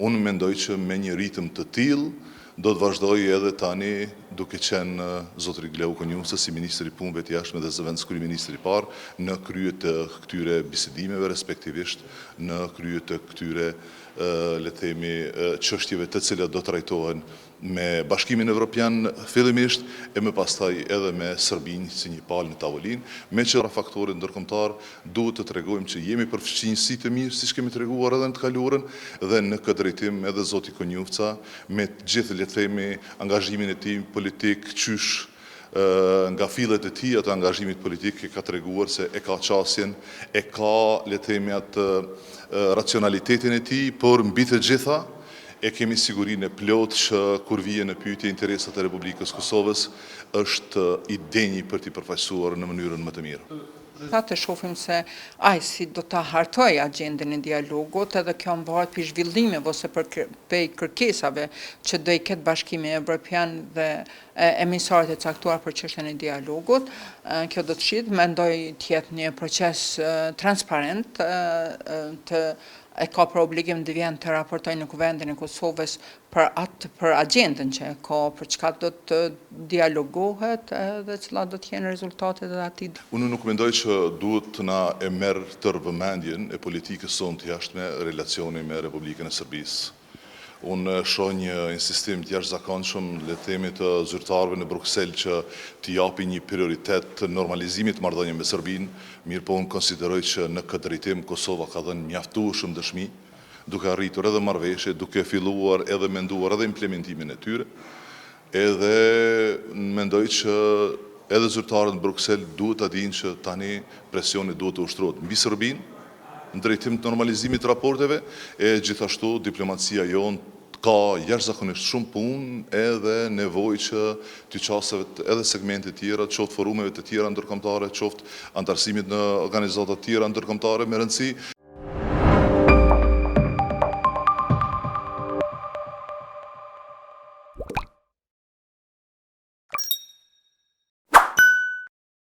Unë mendoj që me një ritëm të tillë do të vazhdojë edhe tani duke qenë zotëri Glauk Konjufca si ministër i Punëve të Jashtme dhe zëvendëskryeministër i parë në krye të këtyre bisedimeve, respektivisht në krye të këtyre le të themi çështjeve të cilat do trajtohen me Bashkimin Evropian fillimisht e më pastaj edhe me Serbinë si një palë në tavolinë, meqë faktorit ndërkombëtar duhet të tregojmë që jemi për fqinjësi të mirë, siç kemi treguar edhe në të kaluarën, dhe në këtë drejtim edhe zoti Konjufca me gjithë le të themi angazhimin e tij politik qysh nga fillet e tij atë angazhimit politik e ka treguar se e ka qasjen, e ka le të themi atë racionalitetin e tij, por mbi të gjitha e kemi sigurinë e plotë që kur vije në pyetje interesat e Republikës Kosovës është i denjë për t'i përfaqësuar në mënyrën më të mirë. Ta të shohim se ai si do ta hartojë agjendën e dialogut, edhe kjo mvaret për zhvillimeve ose për kërkesave që do i ketë Bashkimi Evropian dhe emisarët e caktuar për çështjen e dialogut. Kjo do të shihet, mendoj të jetë një proces transparent, të e ka për obligim të vjen të raportoj në Kuvendin e Kosovës për atë për agjendën që e ka, për çka do të dialogohet dhe cilat do të jenë rezultatet e atij. Unë nuk mendoj që duhet të na e merr tërë vëmendjen e politikës sonë të jashtme relacioni me Republikën e Serbisë. Unë shoh një insistim të jashtëzakonshëm, le të themi, të zyrtarëve në Bruksel që t'i japin një prioritet të normalizimit të marrëdhënieve me Serbinë, mirë po unë konsideroj që në këtë drejtim Kosova ka dhënë mjaftueshëm dëshmi, duke arritur edhe marrëveshje, duke filluar edhe menduar edhe implementimin e tyre, edhe mendoj që edhe zyrtarët në Bruksel duhet ta dinë që tani presioni duhet të ushtrohet mbi Serbinë, në drejtim të normalizimit të raporteve, e gjithashtu diplomacia jonë ka jashtëzakonisht shumë punë edhe nevojë që t'i qaset edhe segmente tjera, qoftë forumeve të tjera ndërkombëtare, qoftë antarësimit në organizata tjera ndërkombëtare me rëndësi.